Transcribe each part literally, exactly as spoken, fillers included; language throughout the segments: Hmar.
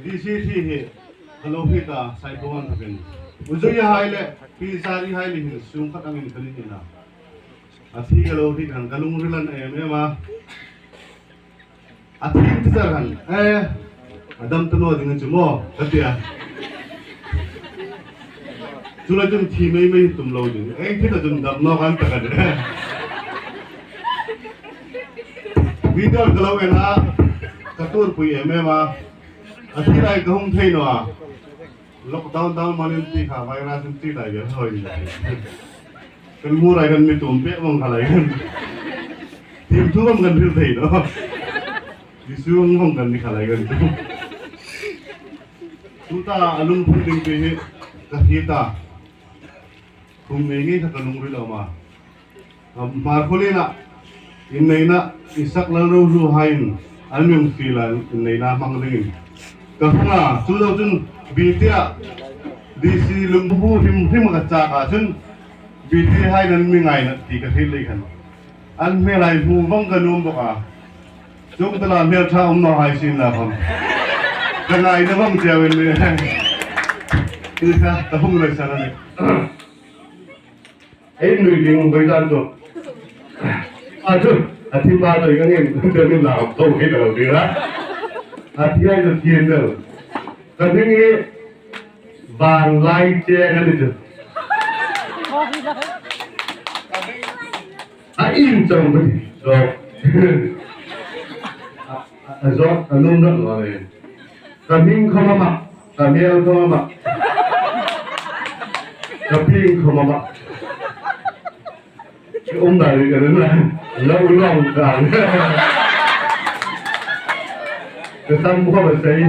D C thi hi ka lo hriet a, Saipawan thakin. U Zuihai le Pi Zarihai le hin sung khat angin ka ni hin a. A thi ka lo hriet khan ka lungril a na em em a. A thi ti zar khan, eh, a dam ta naw ding a chu maw, ka ti a. Chu lai chun thi mei mei tum lo ding. Ei thi ta chun dam naw kan ta ka ti. Video ka lo en a, ka tuorpui em em a. A thi lai ka hung thei naw a. Lockdown dang manin ti kha virus in ti lai vel hoi ni. Kan hmu lai kan mi tum pek mawng kha lai kan. Thiem thu kan kan hril thei naw. Isu ang hong kan ni kha lai kan. Tuta a lungphun ding ti hi ka hriet a. Thum ngei ngei kha ka lungril a um a. Hmarkhawlien a inneina Isak Lalrohai'n an mi hung fiel a, inneina hmang dingin ka hung a, chu zo chun B T a D C lungbu hrim hrim ka chak a chun B T hai'n an mi ngaina ti ka hriet lei khan. An hmel hai hmu vong ka nuom bawk a. Chuong takin hmel ṭha um naw hai sien la khom. Ka ngaina vong cheu in ni. Ti kha ka hung lo sa a nih. Ei nui ding boi dan chu. A chu, a thi pa chu ka ngên, ka ngên la khom to hi lo ding la. A thi ai chu thiam lo. Ka hming hi Vanlaicheng a ni chu. A in chang bawk. So. A, a, a zawt, a nuom rak lo le. Ka hming khom a mak, ka hmel khom a mak. Ka pieng khom a mak. Ka um dan ka ring a, lo u long ka. Ka sam khom a sei.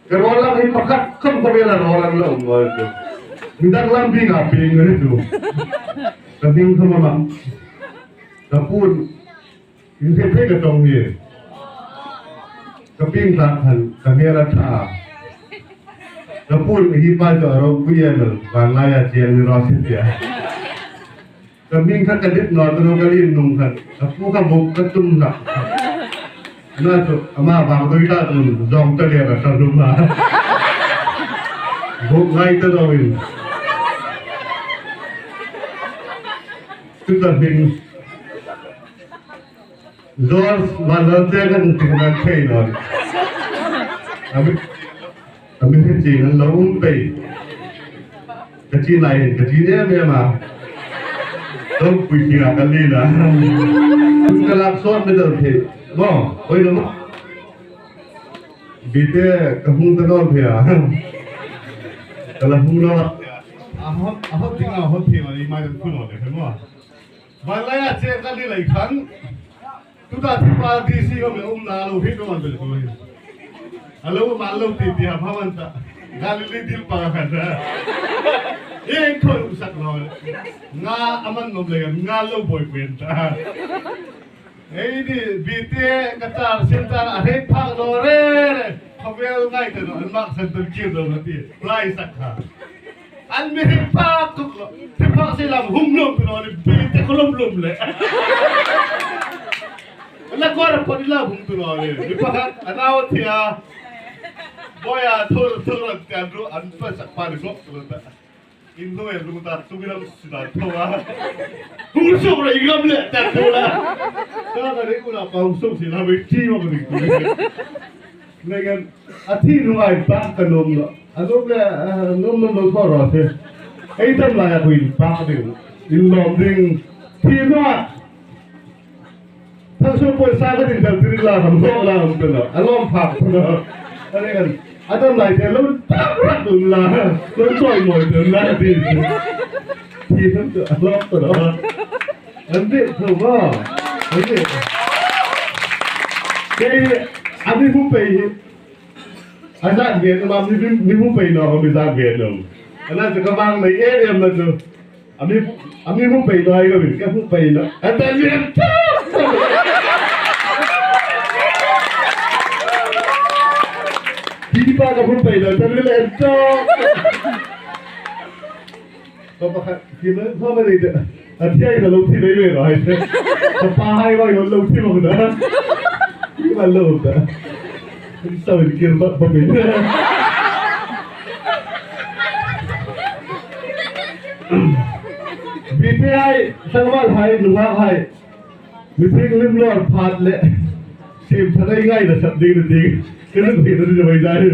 Ka rawl lang hi pakhat khom khom a la rawl lang lo um lo chu. Mi dang lam bi nga pieng ka ni chu. Ka hming khom a mak. Ka puon. Inthei thei ka tawng hi. Ka pieng tlak khan ka hmel a ṭha. Ka puon hi pa chu a ropui a lo, Vanlaicheng ni raw se tia. Ka hming kha ka dit naw ta naw ka lien nung khan. Ka pu ka buk ka tum hlak. Ana chu ama bang doi ta tum zawng ta le ka sa lum a. Buk ngai ta naw in. Chu ka hming. George Vanlaicheng kan ti kan thei naw. A mi, a mi hre ching an lo um pei. Ka chi lai, ka chi em em a. Ropui si a ka lien a. Ka lak sawt mi dal thei. Maw, oi lo maw. B T ka hung ta naw thei a. Ka la hung naw. A hot, a hot ding a hot thei a, i mai dan khu naw le, maw. Vanlaicheng ka ni lai khan. Tuta thi pa D C khom a um naw lo hi ko an bel ko hi. A lo um a lo ti ti a hma man ta. Galili dil pa khan ta. Ei khom sak lo. Nga a man nom le nga lo boi pui ta. Ei ni B T ka tar sin tar a hei phak lo re re. Khawvel ngai ta lo an mak san tan kir lo na ti. Lai sak kha. An mi hre phak tuk lo. Hre phak si lam hum lum tu lo ni, bi te ko lum lum le. La ko ra pon la hum tu lo ni. Ni pakhat, a nau thia. Boya thur, thur an tian ru, an pa sak pa ni sok tu lo ta. In lo en lu ta, tu mi lam si ta, tu la. Hum sok le, in lam le, ta tu la. Ta ka ni ku la, pa hum sok si la, mi ti ma ku ni ku. Ngai kan, a thi hnunga inpak ka nuom naw. A nuom le, a nuom nuom lo thaw raw se. Ei dam laia ku inpak ding. Inlawm ding. Thi hnunga. Thang so poi sa ka ding dal diri la, kham so la, um ta naw. A lawm phak ta naw. A ni kan. A dam lai te lo tak rak dun la. Lo soi moi dun la, ti. Thi hnung chu a lawm ta naw. An bit tho ba. An bit. Kei, a mi hmu pei hi. A zat ve, ma mi, mi, mi hmu pei naw, mi zat ve naw. Ana chu ka vang nei em em na chu. A mi, a mi hmu pei naw, ka mi, ka hmu pei naw. A ta mi em ta. Hi pa ka hmu pei naw, ta mi em ta. Ko pakhat, hi ma, ko ma nei ta. A thiai ta lo thi nei ve naw, hai ta. Pa hai vai lo lo ti lo da. Ti va lo da. Sao in kir ba ba min. B P I, sangwal hai, nunghak hai. Mi thing lim lor phat le. Sim thanai ngai na sat ding ding. Kenu thei na ding vai dai.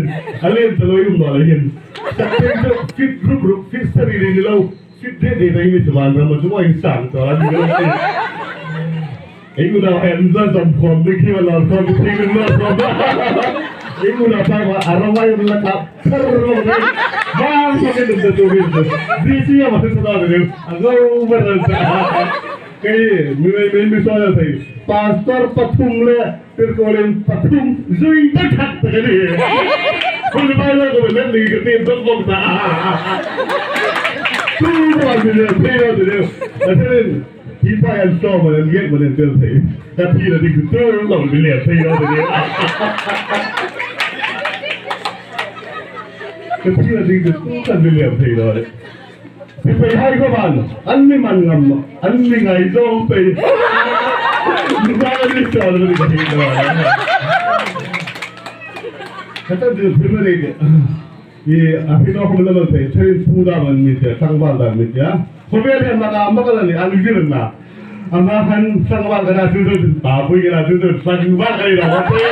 Alen ta lo yum lo hin. Sat ding to fit rup rup, fit sari ding lo. Fit de de dai mi tuan ram tu mai sang to a ding lo. Ei u da hen da zam khom ding ki wa lor khom ding ki lor khom. Ei u da pa wa a ro mai u la ka. Thar ro ding. Ba ma ke dum da tu wi. Di si ya ma tu da de. A go ba da. Kei mi mi mi mi so ya thei. Pastor pathum le tirkolin pathum zui da thak ta ka ni. Kun bai lo ko le ni ka tin dok bok ta. Tu ba mi le thei lo de. A thei. Hi pa an so ma an get ma an tel thei. Ka thi la ding tu lo mi le thei lo de. Ka thi la ding tu ka mi le thei lo de. Pi pei hai ko ban. An mi man ngam. An mi ngai zo pei. Ni ba ni so lo de ka thi lo. Ka ta de pi ma de. I a hri naw khom la mal thei, thei pu da man mi tia, sangwal da mi tia. Khawvel hi a mak a, mak a la ni, a lu zir na. Ama han sangwal ka na chu chu, pa pui ka na chu chu, sangwal ka ni la wa thei.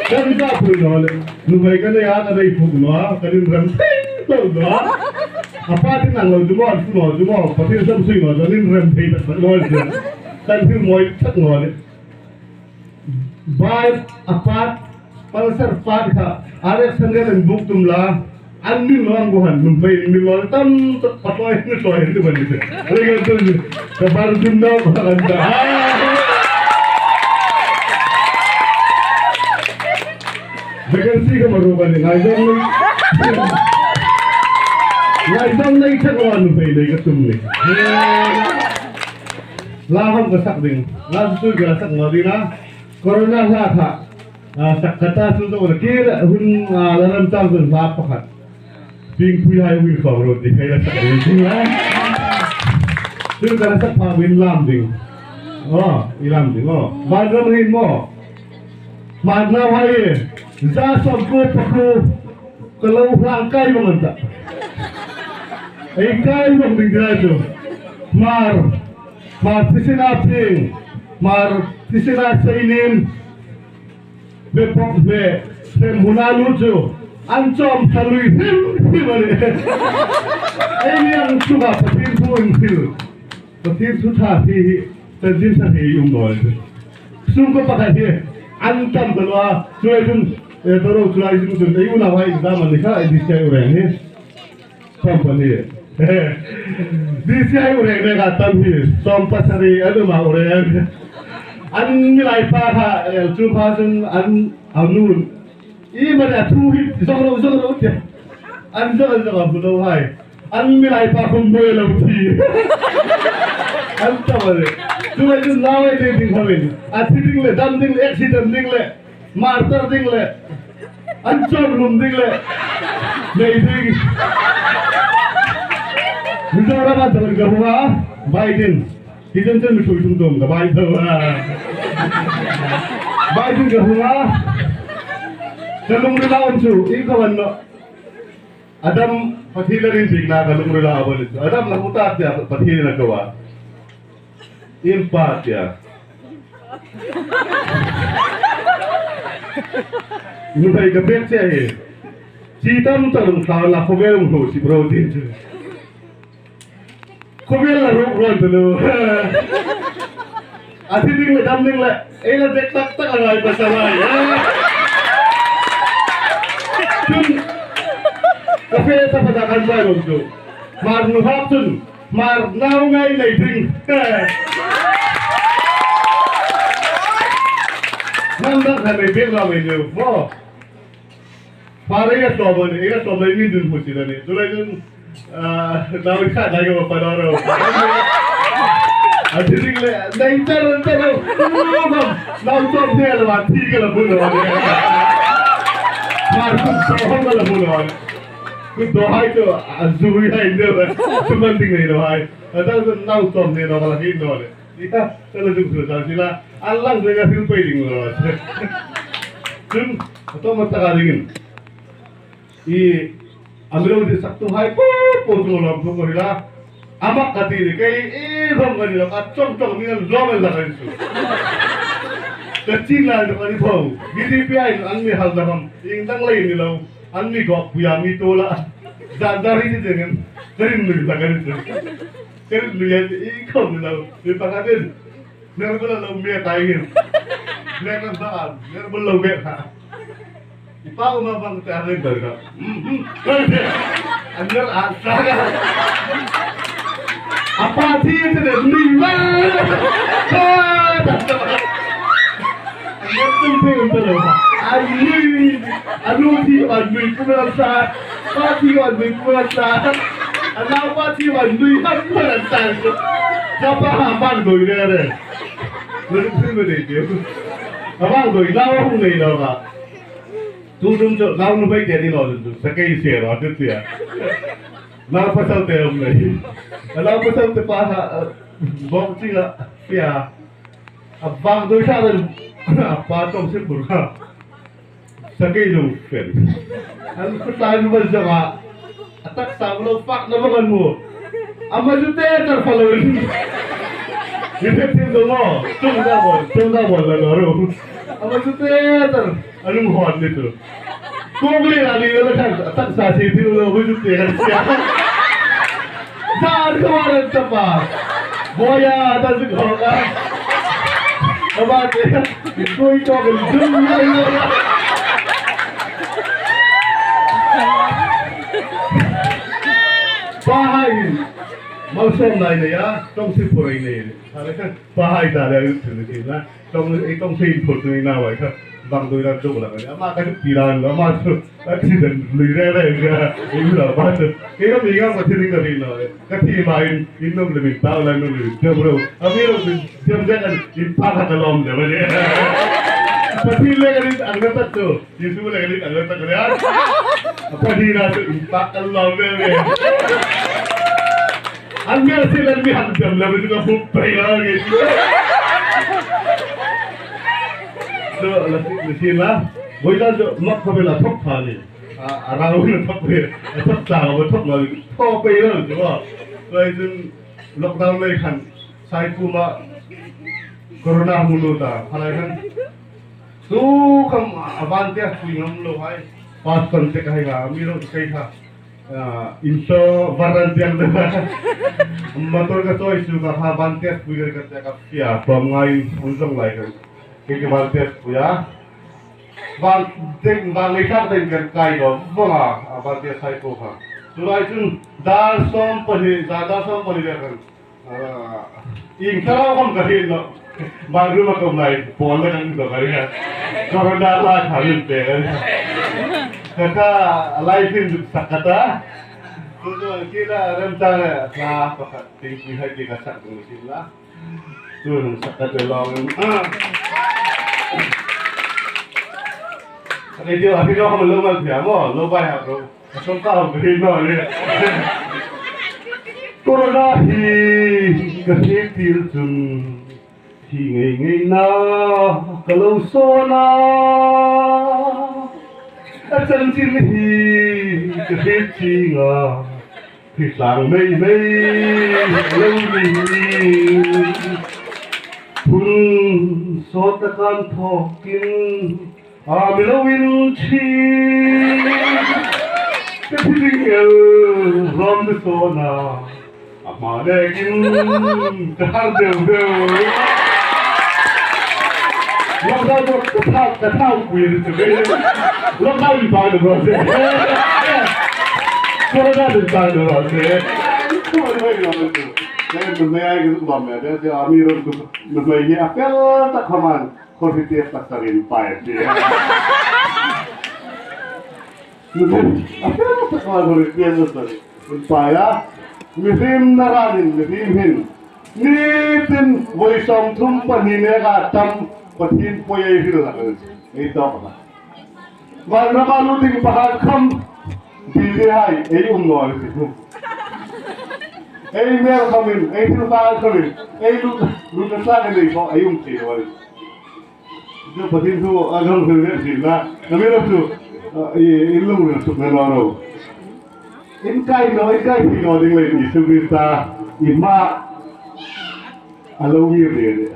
Kan ka pui naw le, nuhmei ka nei a, ka nei puk naw, ka nin rem thei lo naw. A pa tin ang lo chu maw, chu maw, chu maw, pa tin sam sui naw, ka nin rem thei tak tak naw le. Kan thil mawi tak naw le. Bike a part, Pulsar part kha, R X hundred an buk tum la, an min lo ang buhan, min bai, min lo tam tak patloi, min lo hin tu ban ni. Lei ka tu, ka bar dum nau ka kan ta. Vacancy ka maru ka ni, ngai dong ni. Ngai dong nei tak lo an bai nei ka tum ni. La hom ka sak ding, la su ka sak lo ding na. Corona hla kha, a, sak ka ta su zo na kila hun, a, la ram tang zon hla pakhat. Ping pui hai hun khom ro ti khai la sak ri ti la. Chu ka la sak pha min lam ding. O, i lam ding, o. Van ram hin mo. Man nau hai, za som ko pa ko. Ka lo hlang kai vong an ta. Ei kai vong ding dai chu. Hmar, Hmar thisina phing, Hmar thisina seinin. Be pok be, be hmuna lu chu. An chom sa lui hrim hrim a ni. Ei ni ang chu ka Pathien thu in thil. Pathien thu ṭha hi hi, chanchin ṭha hi um naw a. Sum ko pakhat hi, an tam ta lo a, chu lai chun, e, ta lo chu lai chun chun, ei unau hai exam an ni kha, ei D C I u reng hi. Tam pa ni. D C I u reng reng a tam hi, sawm pasari, an um a u reng. An mi lai pa kha, e, chu pa chun, an, an nun. I ma le thu hi zong lo, zong lo tia. An zong, zong a bu lo hai. An mi lai pa khom boi lo thi. An ta ma le. Tu le tu nau e ding khom in. A thi ding le, dam ding le, accident ding le, martar ding le. An chom lum ding le. Nei ding. Mizoram a ta le ka hung a. Bai ding. Hi chen chen mi thui tum tum ka bai tho a. Bai tun ka hung a. Ka lungrila um chu, i ka wan no. Adam Pathien la rin bik na ka lungrila a bol chu. Adam la uta tia Pathien la ka wa. Im pa tia. Nu bai ka bek che hi. Chi tam ta lung ta la ko ve lung ho si bro din chu. Khawvel la ruk rawn ta lo. A thi ding le dam ding le, ei la dek tak tak a ngai ta sa lai. Chun, ka fe ta pa ta kan bai lo chu. Hmar nuhmei chun, Hmar nau ngai nei ding. Nam dak na nei bek lo mai lo. Mo. Hmar ei a sawm a ni, ei a sawm lei min dun hmu si a ni. Chu lai chun, ah, nau i khat lai ka pa lo ro. A thi ding le, nei tar tar ro. Nau chawp ne la ma thi ka la bu lo. Hmar ku so hong ka la bu lo. Ku do hai to, a zui hai de, suman ding nei lo hai. A dang to nau tom nei lo, ka la hin lo le. Ita, ta la zuk su ta sila. A lang de ka fil pei ding lo. Chun, a to ma ta ka dingin. I, a mi lo di sak tu hai, po, po tu lo, tu ko hila. Ama ka ti ni, kei, i, rom ka ni lo, ka chong chong ni lo, lo la ka ni su. Ka chin la, ka ni po. B D P I, an mi hal da ham. Ing dang lai ni lo. An mi gok puya mi to la. Zan da ri ti ding. Ka rin nui la ka rin nui. Ka rin nui ya i khom ni lo. Mi pa ka din. Ner bula lo mi ta yin. Ner kan ba. Ner bula lo mi ta. I pa u ma bang ta rin da ka. An ner a sa ka. A pa ti ti de nui ma. Ka ta. An ner tum ti un ta lo. An nui. An nui ti an nui kuma sa. Pa ti wan nui puan ta. A nau pa ti wan nui hak puan ta. Ka pa ha bang doi re re. Lo ding thil me dei deu. A bang doi nau hung nei lo ka. Tu dum cho nau nu bai te ni lo dum. Sa kei se ro tu tia. Nau pasal te hung nei. A nau pasal te pa ha. Bok ti la. Pia. A bang doi sa le. A pa tong se pur ka. Sakei lo fen. An khutlai nu bal jama. A taksa lo fak na bang an mu. Ama ju te tar fa lo. Ni phe tin do mo. Tung da mo, tung da mo la lo ro. Ama ju te tar. Anung hon ni tu. Kong le la ni lo kan. A taksa si tin lo mo ju te kan sia. Zan ko ran ta pa. Boya ta zu ko ka. Ama te. Koi to kan dum lai lo. Pa hai. Malsawm lai nei a, tong si purei nei. Pa hai ta le, tong, ei tong si pur nei na wai ka. Bang doi la dok la ka. Ama ka ti la, ama chu. Accident lui re re ka. Ei la ba chu. Kei ka mi ka Pathien ka ri lo. Ka ti ma in, in nom le min ta la nom le min. Jam ro. Ami ro min jam jam in pa ka lom le ba le. Pathien le ka ri ang ka ta chu. Jisu le ka ri ang ka ta ka le. Pathien la chu in pa ka lom le le. An mi si le mi han jam le min ka fu pe la ke. So la si la. Voi la jo mak ko la thok pha ni. A, a rau na thok ve, a thok ta, a thok lo, thok pe lo, chu ba. Lai chun lockdown lai khan, sai kuma corona hmu lo ta, khalai khan. Tu kham a van te pui ngam lo hai. Pass kan te ka hai ga, mi lo kai kha. A, in so varan tiang de. Motor ka choi su ka ha van te pui ka te ka pia, pom ngai, un jong lai khan. Ke ke van te pui a. Bang, ding, bang, lei tak ding kan kai lo, bang a, a bang te sai po kha. Tulai chun, dar sawm pahni, dar, dar sawm pahni le kan. Ah, in ka lo kan ka hin lo. Bang ru ma ko mai, pon le kan ko ka ri ha. Ko ran dar la kha rin pe kan. Ka ka, lai phin sak ka ta. Tu tu ki la rem ta le, la, pa ka, ting ki hai ki ka sak ding ki la. Tuhin sak ka te lawm. Ah. Ei dio, a hi lo, lo mal thia mo, lo bai ha lo. A song ka ho hi no le. Corona hi ka hi til chun. Hi ngei ngei na ka lo sawn a. A chanchin hi ka hi ting a. Hi tlang mei mei lo ni. Hun sawt a kan thawkin a mi lo in thi. Ka thi ding el ram de sawn a. A hma nekin ka har deu deu. Lockdown ka thau, ka thau pui ni chu. Lockdown in pai lo se. Corona in pai lo se. Ko lo lo. Nei, nun nei ai ka bam me, de, de, ami ro tu, nun nei ni a pel ta khaman, ko si te ta sarin pai ti. Nun nei, a pel ta khaman ko si te ta sarin pai a. Mihriem na ranin, mihriem hin. Nitin voi sawmthum pahni neka tam Pathien poi ei hril hlak. Ei tawk a. Van rama lu ding pakhat kham. Bite hai, ei um naw ni. Ei mel khomin, ei thil fai khomin, ei lu, lu ka sa ka nei kho, ei um ti naw ni. Chu Pathien thu a kan hril hril na, na mi lo chu, a, i, i lungril suk na naw ro. Inkai naw, inkai phi naw ding leiin Isu Krista, i ma, a lo mi re re.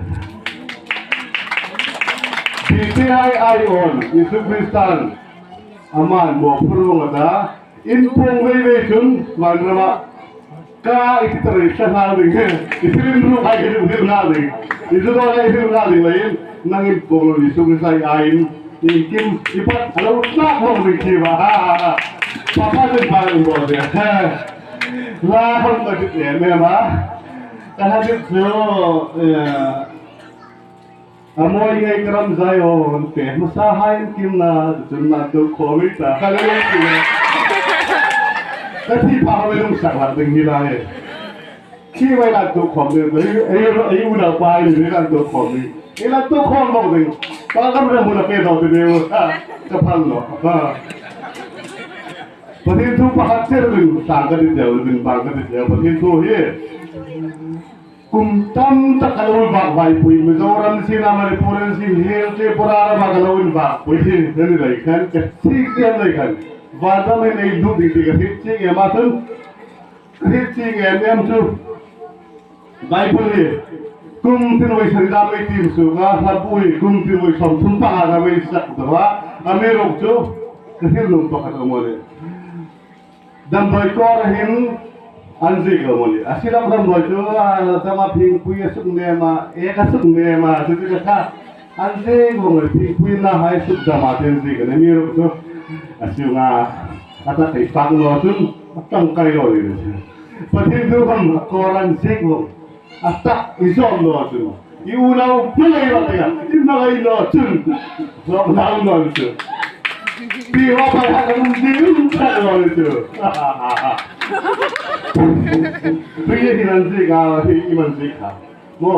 Bite hai ai on, Isu Kristan, aman bo phur lo ta, in pung vei vei chun, van rama, ka i ti ta rei sa na ding, i thil in ru hai i thil na ding, i zu do i thil na ding leiin, nang in pung lo Isu Krista ai in, in kim, i pat, a lo sa pung ding ki ba, ha, ha, ha. Papa chun pa in bo de, ha. La hon ka ti em em a. Ka ha dit chu, eh, a mawi ngei ka ram zai o, an pe hmasa hai an kim na, chun na tu kho mi ta. Ka lo ti na. Ka thi pha ho lung sak la ding hi la e. Khi vai la tu kho mi, ei, ei, ei u na pa ni la tu kho mi. Ei la tu kho mo ding. Pa kam ra mu na pe do ti de. Ka phal lo. Ha. Pathien thu pakhat cher ding, sang ka ti deu, ding bang ka ti deu, Pathien thu hi. Kum tam tak ka lo vak vaipui, Mizoram sien a, Manipur sien, Hill Tripura rama ka lo invakpui, ni lei khan, ka thi kian lei khan. Van ramin ei lut ding ti ka hriet chieng em a chun, ka hriet chieng em em chu. Bible hi, kum tin voi sari dam ei tin su ka, Hlabui, kum tin voi sawmthum panga ka mei sak ta va, amiruokchu, ka thil nuom pakhat a um a nih. Damdawi Kawra hin an ziek a um a nih. A silak damdawi chu, a, tama phingpui a suk nem a, ek a suk nem a, chu chu ka kha. An ziek vong a, phingpui na hai suk dam a, tin ziek a nih, amiruokchu. A siunga, a ta kai pak lo chun, a tang kai lo ni. Pathien thu khom, a Kawra an ziek vong. A tak i zawm naw chun. I unau hmangai rawh tia, i hmangai naw chun. Zawm naw naw chun. Pi ho pai ha kan um ding tak naw chun. Pi hi nan zi ka hi i man zi ka. Mo.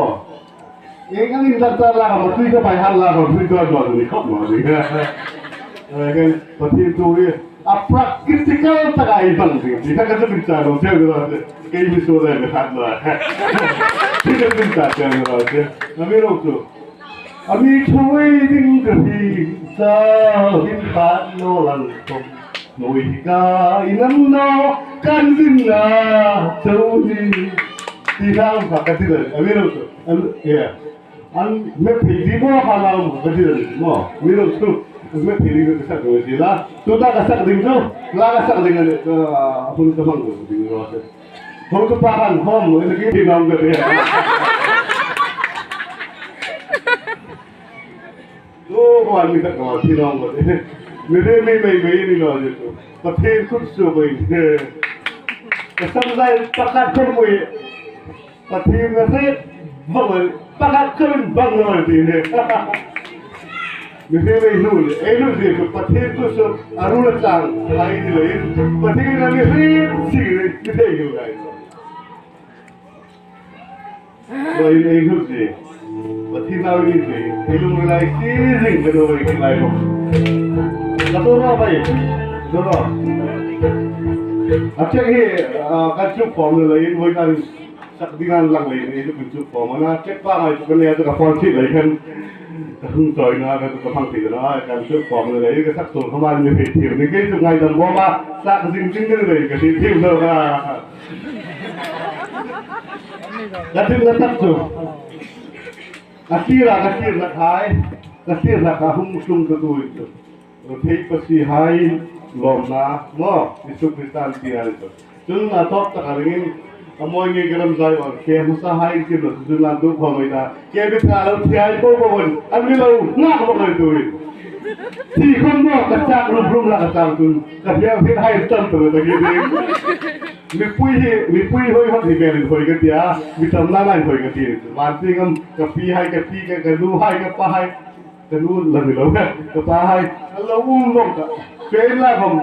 Ei kan in tak tak la ka ma tui ka pai ha la ka tui ka naw ni khop naw ni. Eh, kan Pathien thu hi. A practical taka ei hmang ding, ti kha ka zuk inchah lo cheu ni raw se. Kei mi suol le mi khat lo. Ti ka zuk inchah cheu ni raw se. Amiruokchu. A mi thuoi ding ka hriet sa, hin khat lo lang khom. Nuoi hi ka inam naw, kan zin na chau ni. Ti kha um kha ka ti le. Amiruokchu. An, yeah. An hme phei ding maw, kha la um ka ti ding maw. Mi lo chu, an hme phei ding ka sak ding ti la. Tuta ka sak ding chu, la ka sak ding a ni, a hun ka hmang ding raw se. Hotupa khan hawm lo, ina ki ti nawm ka ti. Tu, hwan mi tak ka ti nawm ka ti. Mi re mi mei mei ni lo ni chu. Pathien kut su mei. Ka sam lai pakhat khom mei. Pathien a hriet vong a, pakhat khan bang lo ti ne. Mi hriet ei hnu le, ei hnu hriet chu Pathien thu chu a rul a chang, a ei ti leiin, Pathien a mi hriet si le, mi thei hnu lai. Lo in ei hnu si, Pathien a mi hriet, ei lungril a si zing ka lo ei ki lai lo. Ka tu ro bai, tu ro. A chek hi, a, ka chu form le leiin, voi ka sak ding an lang lei, ei chu kun chu form a na, check pa ngai chu kan le chu ka form chi lei khan. Ka hung choi na, ka chu ka hmang ti na, kan chu form lei, ka sak tur kha ma ni hei thir ni, kei chu ngaidam bawm a, sak zing zing ni lei, ka ti thir lo na. Ka tin na tak chu. Ka thlir a, ka thlir na khai, ka thlir na ka hung tlung ka tu chu. Ruthei pasi hai lawmna, maw, Isu Kristan ti hai chu. Chun a tawp taka ringin, a mawi ngei ka ram zai on, ke hmasa hai kim lo, chun an duk khom ei ta. Ke mi ka lo thi hai po po on, an mi lo ngak bawk ei tuin. Thi khom maw, ka chak rum rum la ka chak chun, ka hiang hian hai tam tam ta ki ding. Mipui hi, mipui hoi hoi hi velin hoi ka tia, mi tam na na hoi ka ti. Van ti ngam, ka pi hai, ka pi ka, ka nu hai, ka pa hai. Ka nu la ni lo ka, ka pa hai, a lo um vong ka. Pe la vong.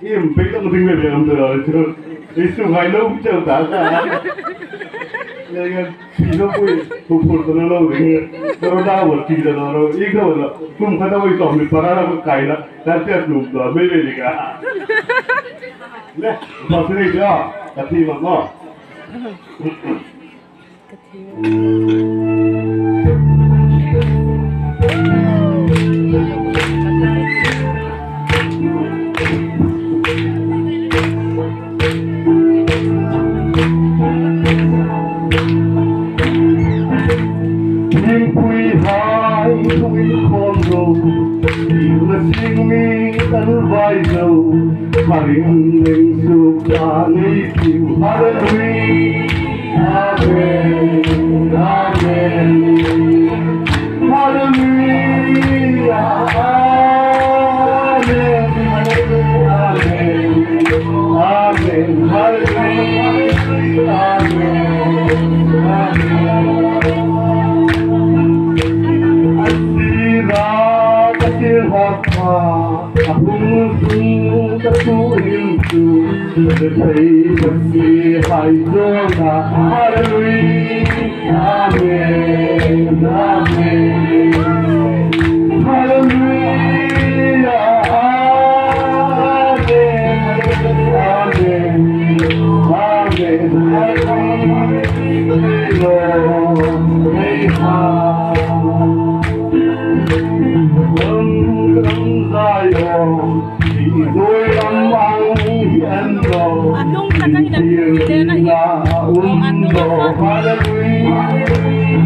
Im pe tong ding le le am lo chu. Isu hai lo cheu ta ka. Lengan, pino pui, pupur tana lo ring. Taro da wal ki da lo, ik da wal. Tum kata wai to mi para na kai na. Tati at num to, me me ni ka. Le, pasri ja, kati ma mo. Hmingpuihai hung inkhawm ro, thil na sing mi kan vai zo, Maria leng suk ta nei tiu. Hallelujah. Amen. Amen. Hallelujah. Amen. Amen. Amen. Hallelujah. Amen. Amen. Asira ka sir hot ma, a hung hung ka tu him tu, ka thei ka si hai zona. Hallelujah. Amen. Amen. Hallelujah. Amen. Amen. Amen. Hallelujah. Ram, ram, Zion. Hnuoi ram ang hi an lo. A nung taka hi la, hi le na hi. Aw, a nung taka. Hallelujah.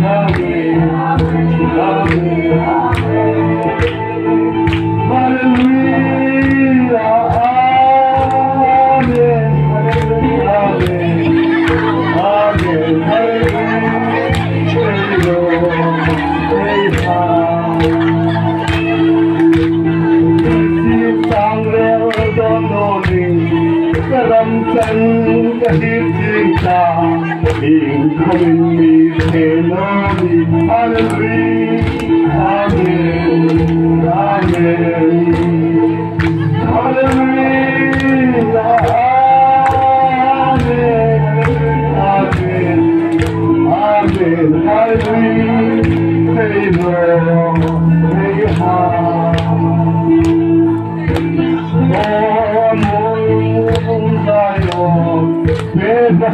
Amen. Hallelujah. Amen. Amen. Amen. Hallelujah. Praise the Lord. Praise the Lord. Sang rel dawn naw ning, ka ram chang ka hriet zing ta, iengkhawmin mi the naw ni. Hallelujah. Amen. Amen. Hallelujah. Amen. Amen. Amen. Hallelujah. Praise the Lord. Praise the Lord. Hallelujah. Amen.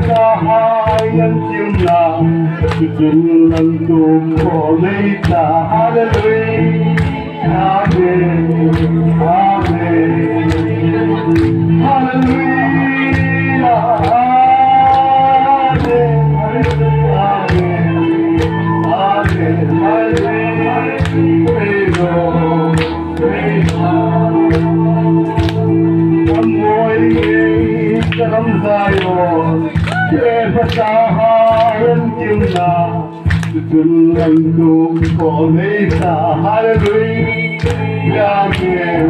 Amen. Hallelujah. Amen. Amen. Amen. Hallelujah. Praise the Lord. Praise the Lord. Amen. Hallelujah. Hallelujah. Hallelujah. Amen.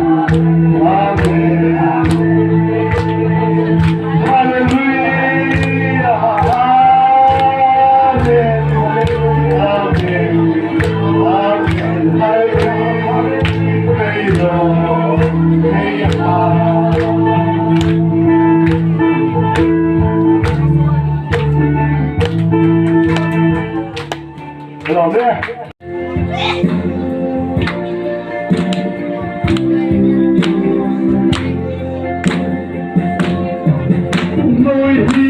Hallelujah. Amen. Amen. Amen. Hallelujah. Praise the Lord. Praise the Lord. Hello there. Hnuoi hi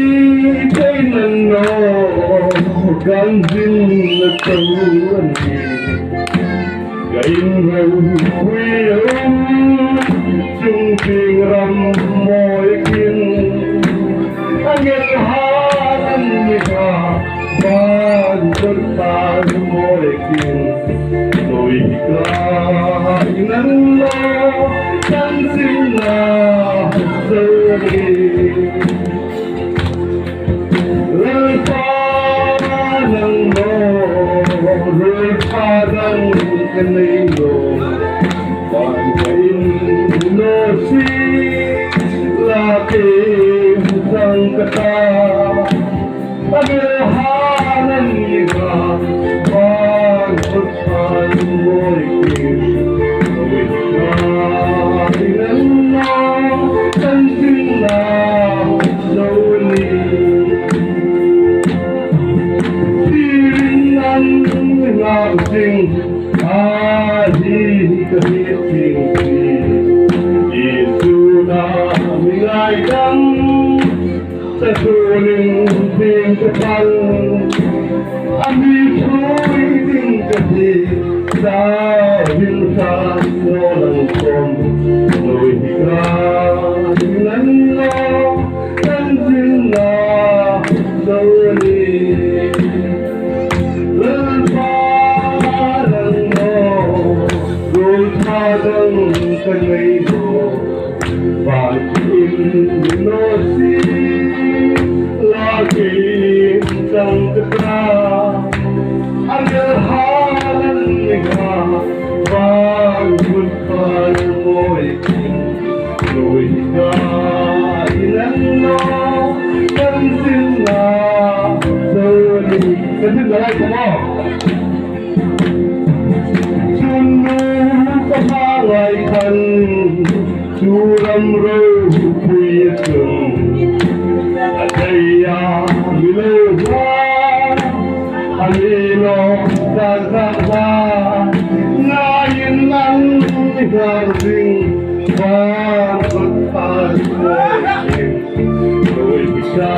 thei naw kan zin na to an ni. Ka in ropui a um, chung tieng ram mawi kin. Angel han an ni kha, ban tur tan mawi kin. Hnuoi ka in an lo, kan zin na zo ni. Lalpa nang lo, Lalpa nang ka nei lo, ban ka in lo si, la ke sang ka ta, a bel hanan ni ka, ban kut pan moi ki, oi ka in an lo, kan zin na zo ni. Sing a hi ka hi sing hi. Isu na mi ngai dam. Sa tunin ding ka pan. A mi thui ding ka hi. Sa hin sa no lang kom. Noi hi ka hi nan lo. Kan sin na. Sa ni. Lalpa ran naw, ro tha dang kan nei naw, van in naw si, la kei tang ka ta, a rel ha lan ni ka, van hun pan moi king. Lui ka inan lo, kan sin na, so ni, kan sin na lai ko mo. Chun nu ka hma lai khan, chu ram ropui chun, a thei a mi lo hma. Ani lo ta ta ta, ngai in an ni gar ding, ba ba ta ta. Oi, bisa